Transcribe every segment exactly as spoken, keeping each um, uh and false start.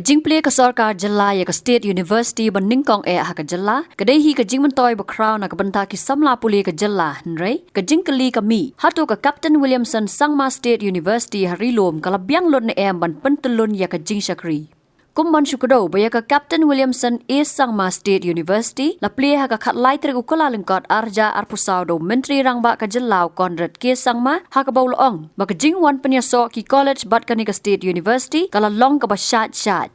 Jingplie ka sorkar jylla ïa ka State University ba nyngkong eh ha ka jylla ka dei hi ka jingmyntoi ba khraw na ka bynta ki samla pule ka jylla, hynrei ka jingkylli ka mih, hato ka Captain Williamson Sangma State University ha Ri-lum ka la biang lut ne em ban pyntyllun ïa ka jingshakri. Kum ban shu kdew ba ïa ka Captain Williamson A Sangma State University la plie ha ka khatlai tarik u Kyllalyngkot arhajar arphew saw da u Myntri Rangbah ka jylla u Conrad K Sangma, ha kaba u la ong ba ka jingwan pynïasoh ki college bad kane ka State University ka la long kaba shait shait.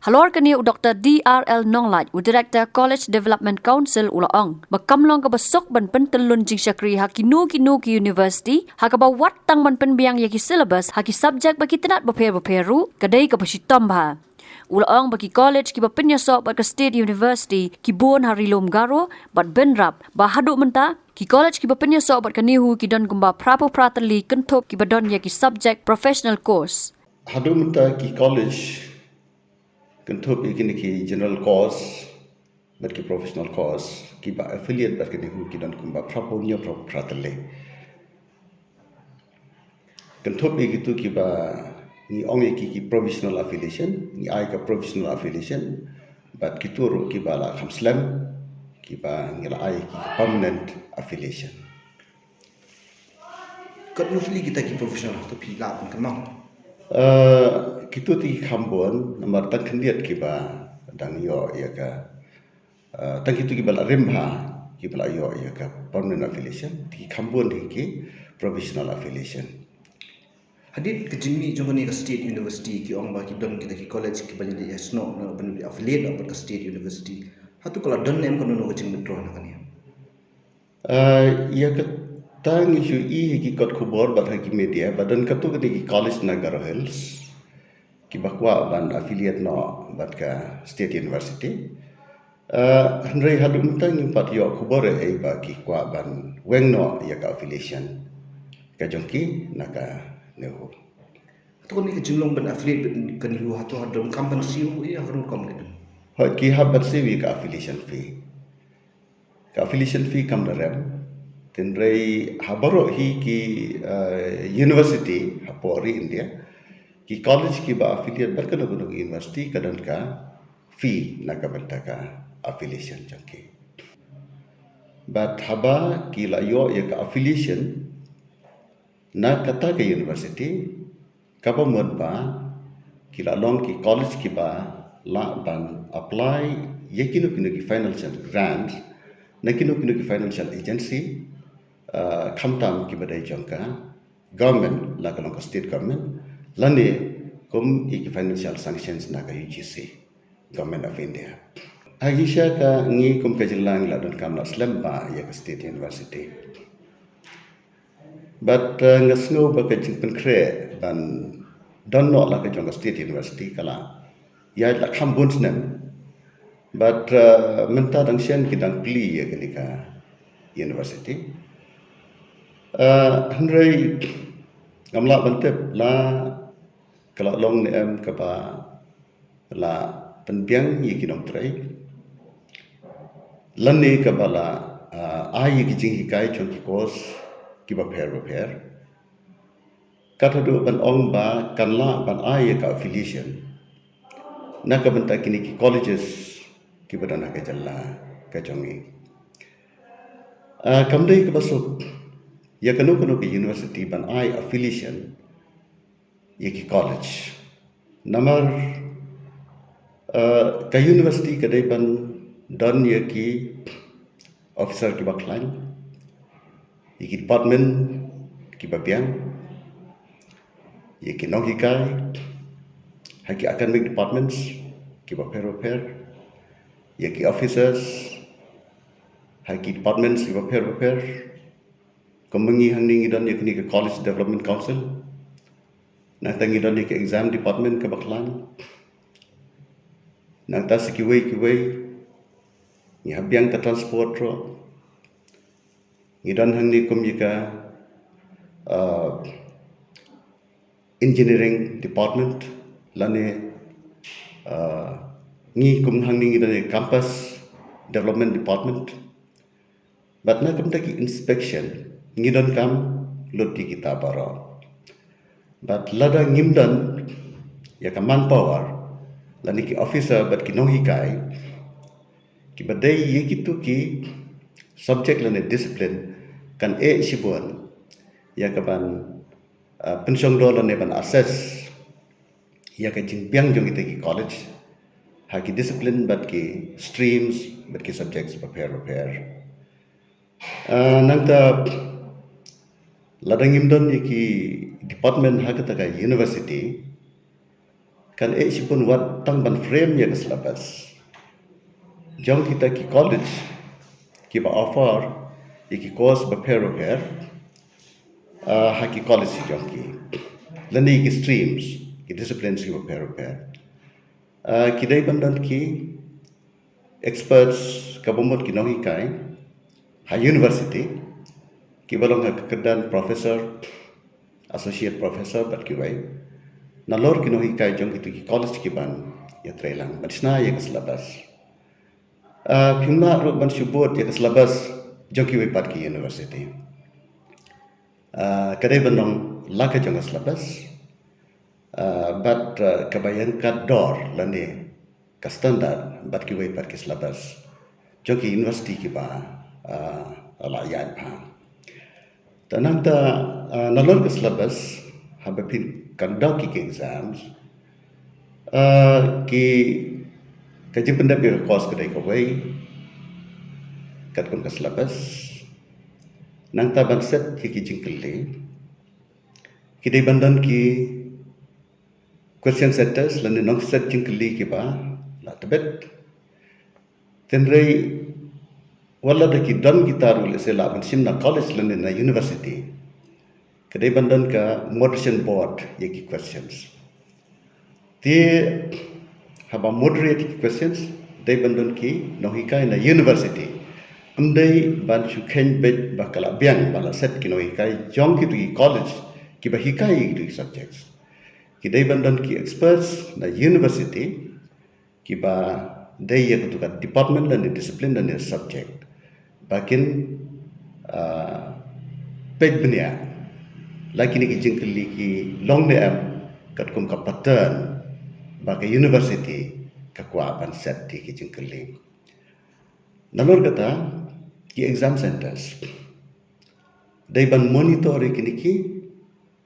Halor kane u Doctor D R L Nonglait, u Director College Development Council, u la ong ba kam long kaba suk ban pyntyllun jingshakri ha kino kino ki university, ha kaba wat tang ban pynbiang ïa ki syllabus ha ki subject ba ki tnat bapher bapher ruh ka dei kaba shitom bha. U la ong ba ki college kiba pynïasoh bad ka State University ki bun ha Ri-lum Garo bad Byrnrap, ba haduh mynta ki college kiba pynïasoh bad ka NEHU ki don kumba phraphew phra tylli, kynthup kiba don ïa ki subject professional course. Haduh mynta ki college, kynthup ïa kine ki general course bad ki professional course, kiba affiliate bad ka NEHU ki don kumba phraphew hynñiew, phraphew phra tylli. Kynthup ïa kitu kiba ngi ong ïa ki, ki provisional affiliation, ngi ai ka provisional affiliation, bad kitu ruh kiba la kham slem, kiba ngi la ai ki permanent affiliation. Katno tylli kita ki professional, to phi lah ban kynmaw? Eh, kitu te ki kham bun, namar tang khyndiat kiba dang ïoh ïa ka, eh, tang kitu kiba la rim bha, kiba la ïoh ïa ka permanent affiliation, te ki kham bun hi ki provisional affiliation. Hadien ka jingmih jong kane ka State University, ki ong ba ki don kita ki college kiba ïa snoh na ban affiliate bad ka State University. Hato ka la don ne em kano kano ka jingwithdraw na kane? Ah, ïa kata ngi shu i ha ki kot khubor bad ha ki media ba don katto katne ki college na Garo Hills kiba kwah ban affiliate noh bad ka State University. Ah, hynrei haduh mynta ngim pat ïoh khubor ei ei ba ki kwah ban weng noh ïa ka affiliation ka jong ki na ka NEHU. Hato kane ka jinglong ban affiliate bad ka NEHU, hato ha donkam ban siew ïa ka rukom ka dang? Hooid, ki hap ban siew ïa ka affiliation fee. Ka affiliation fee kam da rem. Hynrei ha baroh hi ki, eh, university hapoh ri India, ki college kiba affiliate bad kano kano ka university ka don ka fee na ka bynta ka affiliation jong ki. Bad haba ki la ïoh ïa ka affiliation na kata ka university, kaba mut ba ki la long ki college kiba lah ban apply ïa kino kino ki financial grants na kino kino ki financial agency, uh, khamtam kiba dei jong ka government, la ka long ka state government, lane kum ïa ki financial sanctions na ka U G C, Government of India. Hagi sha ka ngi kum ka jylla ngi la donkam la slem bha ïa ka State University. Bad, eh, nga sngew ba ka jingpynkhreh ban don noh la ka jong ka State University ka la ïaid la kham bun snem. Bad, eh, mynta dang shen ki dang plie ïa kane ka university. Eh, hynrei ngam lah ban tip la ka la long ne em kaba la pynbiang ïa ki nongtrei, lane kaba la, ah, ai ïa ki jinghikai jong ki course kiba pher ba pher. Kata duh ban ong ba kan lah ban ai ïa ka affiliation na ka bynta kine ki colleges kiba don ha ka jylla ka jong ngi. Ah, kam dei kaba suk ïa kano kano ka university ban ai affiliation ïa ki college. Namar, eh, ka university ka dei ban don ïa ki officer kiba khlaiñ, ïa ki department kiba biang, ïa ki nonghikai ha ki academic departments kiba pher ba pher, ïa ki officers ha ki departments kiba pher ba pher. Kum ma ngi hangne ngi don ïa kine ki College Development Council. Nangta ngi don ïa ki exam department kaba khlaiñ. Nangta sa kiwei kiwei ngi hap biang ka transport ruh. Ngi don hangne kum ïa ka, uh, engineering department, lane, uh, ngi kum hangne ngi don ïa campus development department. Bad na ka bynta ki inspection ngi donkam lut ïa kita baroh. Bad lada ngim don ïa ka manpower lane ki officer bad ki nonghikai kiba dei ïa kitu ki subject lane discipline kan eh shibun ïa ka ban uh, pynshong dor lane ban assess ïa ka jingbiang jong kita ki college ha ki discipline bad ki streams bad ki subjects bapher bapher. Uh, nangta lada ngim don ïa ki department ha kata ka university kan eh shibun wat tang ban frame ïa ka syllabus jong kita ki college kiba offer ïa ki course bapher bapher uh, ha ki college jong ki lane ki streams ki disciplines kiba bapher bapher. Uh, ki dei ban don ki experts kaba mut ki nonghikai ha university kiba long ha ka kyrdan professor, associate professor bad kiwei nalor ki nonghikai jong kitu ki college kiban ïatreilang ban shna ïa ka syllabus. Uh, phim lah ruh ban shu bud ïa ka syllabus jong kiwei pat ki university. Uh, ka dei ban long la ka jong ka syllabus uh, bad uh, kaba ïeng ka dor lane ka standard bad kiwei pat ki syllabus jong ki university kiba uh, la ïaid bha. Te nangta uh, nalor ka syllabus haba phin conduct ïa ki exams uh, ki ka jingpyndep ïa ka course ka dei kawei katkum ka syllabus. Nangta ban set ïa ki jingkylli ki dei ban don ki question setters lane nongset jingkylli kiba la tbit. Tynrai wat la da ki don kita ruh lehse la ban shim na college lane na university ka dei ban don ka moderation board ïa ki questions. Te haba moderate ki questions dei ban don ki nonghikai na university. Ym dei ban shu kheiñ beit ba ka la biang ba la set ki nonghikai jong kitu ki college kiba hikai ïa kitu ki subjects. Ki dei ban don ki experts na university kiba dei ïa katu ka department lane discipline lane subject ba kin uh, peit bniah la kine ki jingkylli ki long ne em katkum ka pattern ba ka university ka kwah ban set ïa ki jingkylli. Nalor kata ki exam centers dei ban monitor ïa kine ki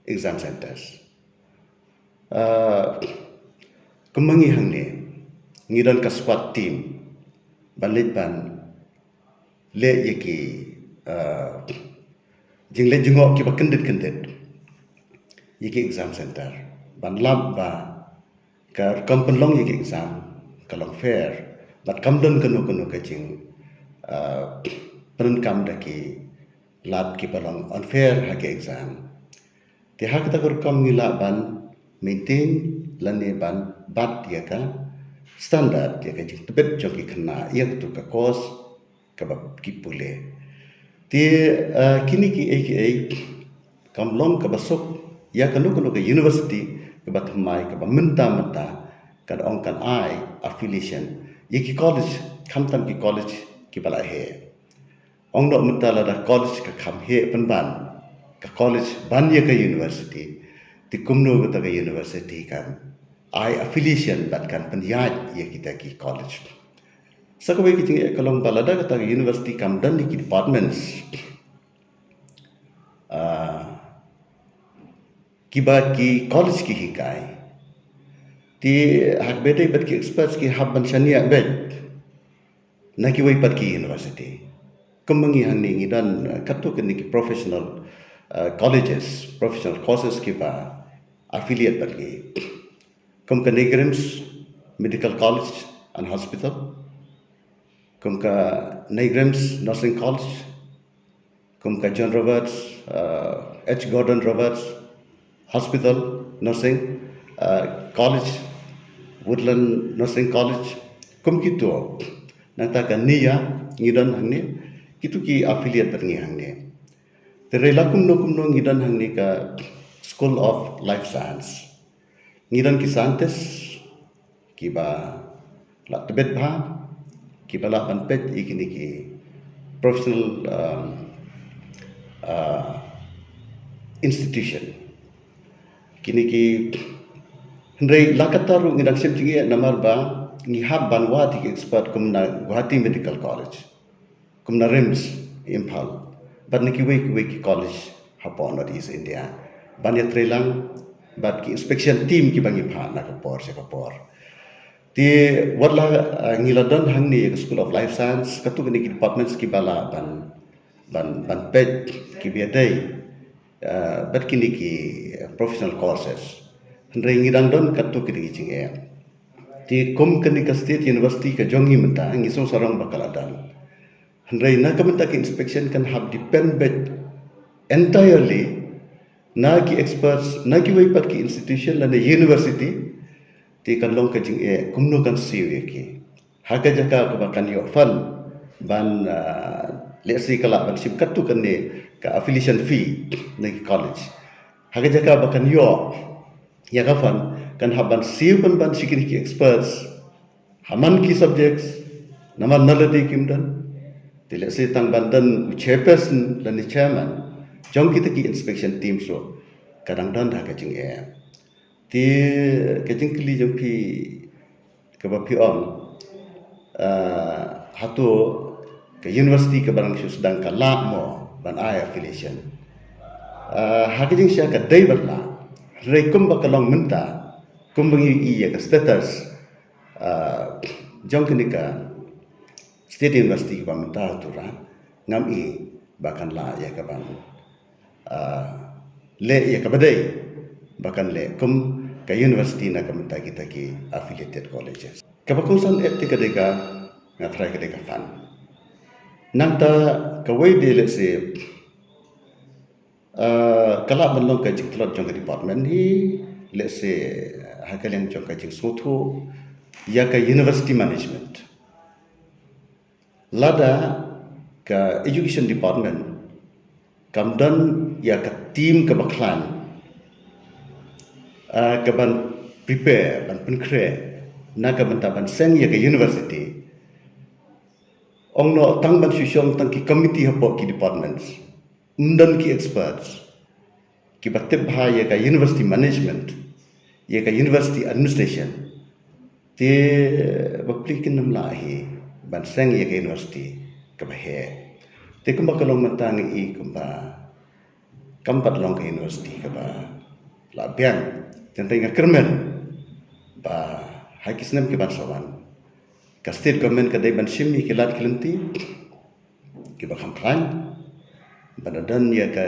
exam centers. Uh, kumba ngi hangne ngi don ka SWAT team ban leit ban leh ïa ki uh, jingleh jingngop kiba kyndit kyndit ïa ki exam center ban lap ba ka rukom pynlong ïa ki exam ka long fair bad kam don kano kano ka jing uh, pyndonkam da ki lad kiba long unfair ha ki exam. Te ha kata ka rukom ngi lah ban maintain lane ban bat ïa ka standard ïa ka jingtbit jong ki khynnah ïa katu ka course kaba ki pule. Te uh, kine kiei kiei kam long kaba suk ïa kano kano ka university kaba thymmai kaba mynta mynta kan ong kan ai affiliation ïa ki college khamtam ki college kiba la heh. Ong noh mynta lada college ka kham heh pynban ka college ban ïa ka university te kumno kata ka university kan ai affiliation bad kan pynïaid ïa kita ki college. Sa kawei ka jingeh ka long ba lada kata ka university kam don ïa ki departments uh, kiba ki college ki hikai te ha kaba dei bad ki experts ki hap ban shaniah beit na kiwei pat ki university. Kumba ngi hangne ngi don uh, katto katne ki professional uh, colleges, professional courses kiba affiliate bad ngi. Kum ka NEIGRIHMS Medical College and Hospital, kum ka NEIGRIHMS Nursing College, kum ka John Roberts uh, H Gordon Roberts Hospital Nursing uh, College, Woodland Nursing College, kum kito. Nangta ka NIA ngi don hangne, kito ki affiliate bad ngi hangne. Te re la kumno kumno ngi don hangne ka School of Life Science. Ngi don ki scientist kiba la tbit bha kiba la ban peit ïa kine ki professional um, uh, institution. Kine ki Hynrei la katta ruh ngi dang shim jingeh namar ba ngi hap ban wad ïa ki expert kum na Guwahati Medical College, kum na RIMS Imphal, bad na kiwei kiwei ki college hapoh North East India ban ïatreilang bad ki inspection team kiba ngi phah na ka por sha ka por. Te wat la, ah, ngi la don hangne ïa ka School of Life Science, katto katne ki departments kiba lah ban, ban, ban peit kiba ïadei, ah, bad kine ki professional courses. Hynrei ngi dang don katto katne ki jingeh. Te kum kane ka state university ka jong ngi mynta, ngi sngewsarong ba ka la don. Hynrei na ka bynta ka inspection kan hap depend beit entirely na ki experts, na kiwei pat ki institution lane university. Te kan long ka jingeh kumno kan siew ïa ki. Ha ka jaka kaba kan ïoh fund ban, ah, let's say ka lah ban shim katto katne ka affiliation fee na ki college. Ha ka jaka ba kan ïoh ïa ka fund, kan hap ban siew pynban sha kine ki experts ha man ki subjects, namar na lade kim don. Te let's say tang ban don u chairperson lane chairman jong kita ki inspection teams ruh ka dang don ha ka jingeh. Te ka jingkylli jong phi kaba phi ong, ah, hato ka university kaba dang shu sdang ka lah mo ban ai affiliation? Ah, ha ka jingshisha ka dei ban lah. Hynrei kumba ka long mynta, kumba ngi ïohi ïa ka status, ah, jong kane ka state university kaba mynta ha Tura, ngam i ba kan lah ïa ka ban, ah, leh ïa kaba dei ba kan leh kum ka university na ka bynta kita ki affiliated colleges. Kaba kongsan eh te ka dei ka, nga tharai ka dei ka fund. Nangta kawei de, let's say, ah, ka lah ban long ka jingtlot jong ka department hi, let's say, ha ka liang jong ka jingsngewthuh ïa ka university management. Lada ka education department kam don ïa ka team kaba khlaiñ, ah, ka ban prepare, ban pynkhreh na ka bynta ban seng ïa ka university, ong noh tang ban shu shong tang ki committee hapoh ki departments, ym don ki experts kiba tip bha ïa ka university management, ïa ka university administration. Te bapli kin ym lah hi ban seng ïa ka university kaba heh. Te kumba ka long mynta ngi i kumba kam pat long ka university kaba la biang. Te nga kyrmen ba ha ki snem ki ban sa wan, ka state government ka dei ban shim ïa ki lad ki lynti kiba kham khlaiñ, ban da don ïa ka,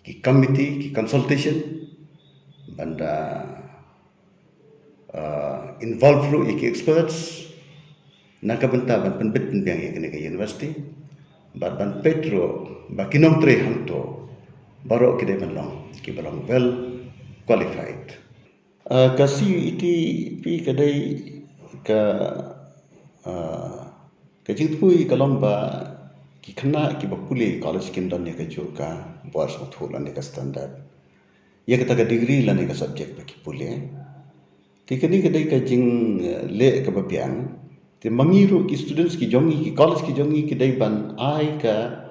ki committee, ki consultation, ban da, ah, involve ruh ïa ki experts na ka bynta ban pynbit pynbiang ïa kane ka university, bad ban peit ruh ba ki nongtrei hangto baroh ki dei ban long kiba long well qualified. Ah, ka C U E T P ka dei ka, ah, ka jingthmu ka long ba ki khynnah kiba pule college kim don ïa kajuh ka bor sngewthuh lane ka standard ïa kata ka degree lane ka subject ba ki pule. Te kane ka dei ka jingleh kaba biang. Te ma ngi ruh ki students ki jong ngi, ki college ki jong ngi ki dei ban ai ka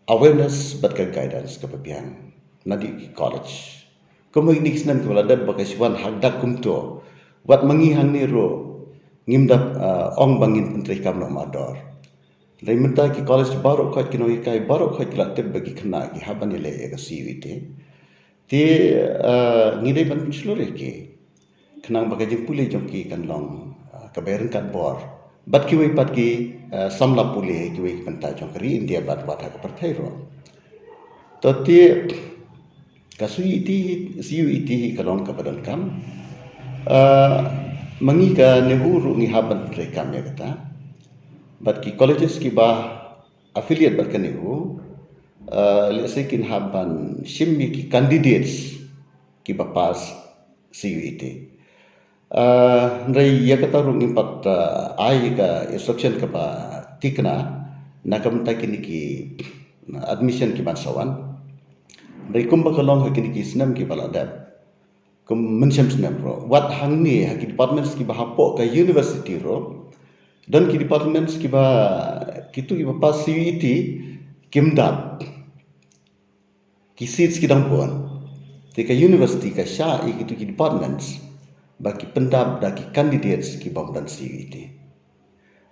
awareness bad ka guidance kaba biang na dei ki college. Kumba kine ki snem kiba la dep ba ka shu wan ha dak kumto, wat ma ngi hangne ruh ngim da, ah, ong ba ngin pyntreikam noh mardor. Hynrei mynta ki college baroh khoit, ki nonghikai baroh khoit ki la tip ba ki khynnah ki hap ban ïaleh ïa ka C U E T. Te, ah, ngi dei ban pynshlur ïa ki khnang ba ka jingpule jong ki kan long, ah, kaba ryngkat bor bad kiwei pat ki, ah, samla pule kiwei ki bynta jong ka ri India bad wat ha ka pyrthei ruh. To te ka C U E T, C U E T hi ka long kaba donkam. Ah, ma ngi ka NEHU ruh ngi hap ban pyntreikam ïa kata. Bad ki colleges kiba affiliate bad ka NEHU, ah, let's say kin hap ban shim ïa ki candidates kiba pass C U E T. Ah, hynrei ïa kata ruh ngim pat, ah, ai ka instruction kaba thikna na ka bynta kine ki, ah, admission ki ban sa wan. Hynrei kumba ka long ha kine ki snem kiba la dep, kum mynshem snem ruh, wat hangne ha ki departments kiba hapoh ka university ruh, don ki departments kiba, kito kiba pass C U E T kim dap. Ki seats ki dang bun. Te ka university ka shah ïa kito ki departments ba ki pyndap da ki candidates ki bym don C U E T.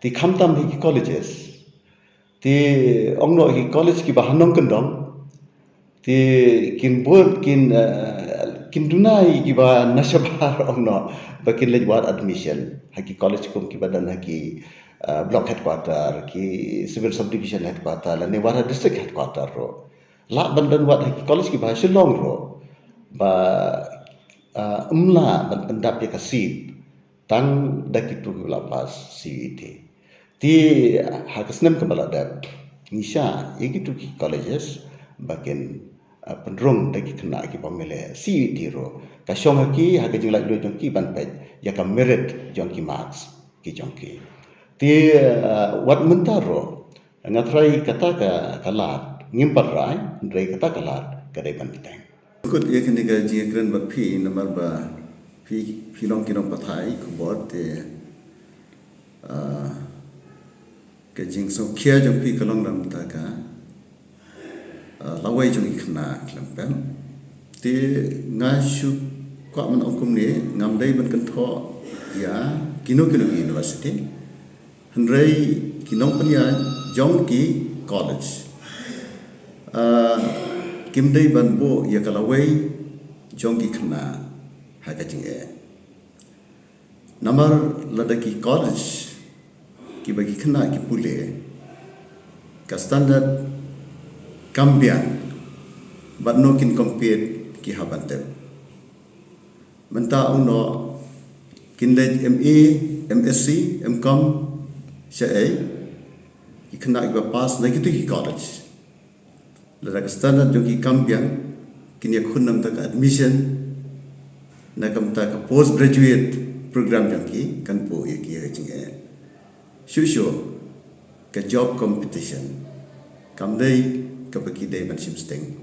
Te khamtam hi ki colleges, te ong noh ki college kiba ha nongkyndong, te kin bud, kin, eh, kin duna ïa kiba na shabar ong noh ba kin leit wad admission ha ki college kum kiba don ha ki, eh, block headquarter, ki civil subdivision headquarter, lane wad ha district headquarter ruh. Lah ban don wad ha ki college kiba ha Shillong ruh ba, eh, ym lah ban pyndap ïa ka seat tang da kito kiba la pass C U E T. Te ha ka snem kaba la dep, ngi shah ïa kito ki colleges ba kin, ah, pynrung da ki khynnah kiba ym leh C U E T ruh. Ka shong ha ki, ha ka jinglaitluid jong ki ban peit ïa ka merit jong ki marks ki jong ki. Te, ah, wat mynta ruh, nga tharai kata ka, ka lad ngim pat rai, hynrei kata ka lad ka dei ban bteng. Kut ïa kane ka jingkren bad phi namar ba phi, phi long ki nongpathai khubor te, ah, ka jingsngewkhia jong phi ka long namar ka, ah, lawei jong ki khynnah khlem pep. Te nga shu kwah ban ong kumne, ngam dei ban kynthoh ïa kino kino ki university. Hynrei ki nongpynïaid jong ki college, ah, kim dei ban buh ïa ka lawei jong ki khynnah ha ka jingeh. Namar lada ki college kiba ki khynnah ki pule, ka standard kam biang, bad no kin compete ki hap ban tip. Mynta u noh kin leit M A, M Sc, M Com, shaei, ki khynnah kiba pass na kito ki college. Lada ka standard jong ki kam biang, kin ïakhun na ka bynta ka admission, na ka bynta ka postgraduate program jong ki, kan buh ïa ki ha ka jingeh. Shuh shuh, ka job competition kam dei kaba ki dei ban shim sting.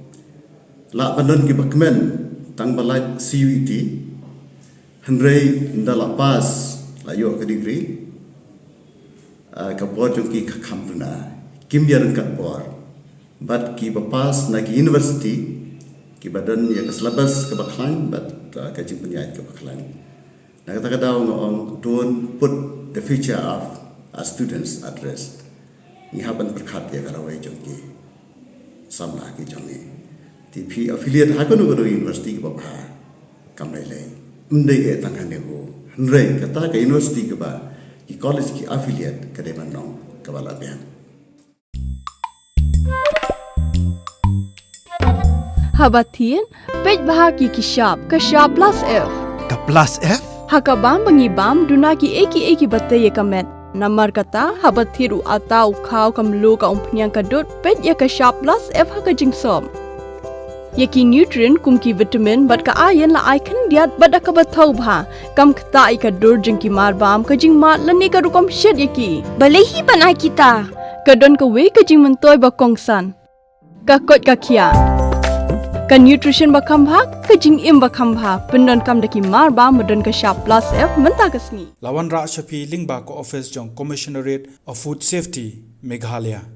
Lah ban don kiba kmen tang ba lait C U E T, hynrei ynda la pass, la ïoh ka degree, ah, ka bor jong ki ka kham duna, kim ïaryngkat bor bad kiba pass na ki university kiba don ïa ka syllabus kaba khlaiñ bad, ah, ka jingpynïaid kaba khlaiñ. Na kata ka daw nga ong, don't put the future of our students at risk. Ngi hap ban pyrkhat ïa ka lawei jong ki samla ki jong ngi. Te phi affiliate ha kano kano university kaba bha, kam lei lei. Ym dei eh tang ha NEHU, hynrei kata ka university kaba, ki college ki affiliate, ka dei ban long kaba la biang. Haba thied, peit bha ki ki shap, ka shap plus F. Ka plus F? Ha ka bam ba ngi bam, duna kiei kiei kiba tei ïa ka met. Namar kata, haba thied u atta, u khaw, ka mluh, ka umphniang, ka dud, peit ïa ka shap plus F ha ka jingsop. Ïa ki nutrient kum ki vitamin bad ka iron la ai khyndiat bad da kaba thaw bha. Kam ktah ïa ka dur jong ki marbam, ka jingmad lane ka rukom shet ïa ki. Balei hi ban ai kita? Ka don kawei ka jingmyntoi ba kongsan. Ka koit ka khiah. Ka nutrition ba kham bha, ka jingim ba kham bha. Pyndonkam da ki marbam ba don ka shap plus F mynta ka sngi. La wanrah sha phi lyngba ka office jong Commissionerate of Food Safety, Meghalaya.